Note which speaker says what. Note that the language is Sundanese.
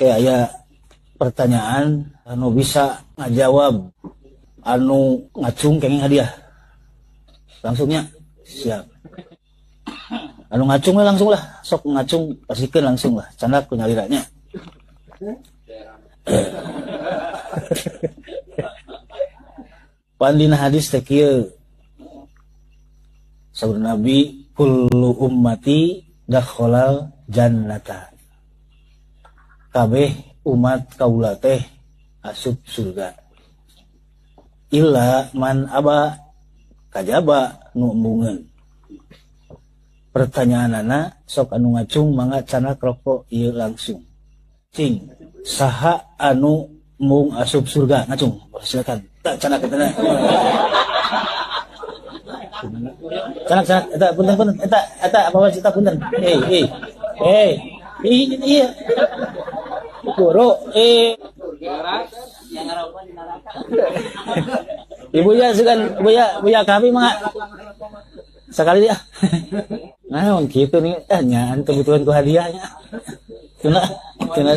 Speaker 1: Kayak aya pertanyaan anu bisa ngajawab, anu ngacung kenging hadiah. Langsungnya siap. Anu ngacung lah, langsung lah, sok ngacung pasikeun langsung lah, candak ku nyaliranya. Pandina hadis teh kieu. Saur Nabi, kullu ummati dakhalal jannata. Kabeh umat kaula teh asup surga. Illa man aba, kajaba nu embungeun. Pertanyaanana sok anu ngacung mangga candak rokok ieu langsung. Cing, saha anu embung asup surga ngacung? Silakan. Tak candak eta. Candak, candak eta punten punten eta eta apa cita punten. Eh eh. Eh, iya. Guru, eh. Ibu ya sugan, ibu ya, ibu ya kami mah sekali ya. Nah, gitu nih, nyaan kebutuhan ku hadiahnya. Tuna, tuna.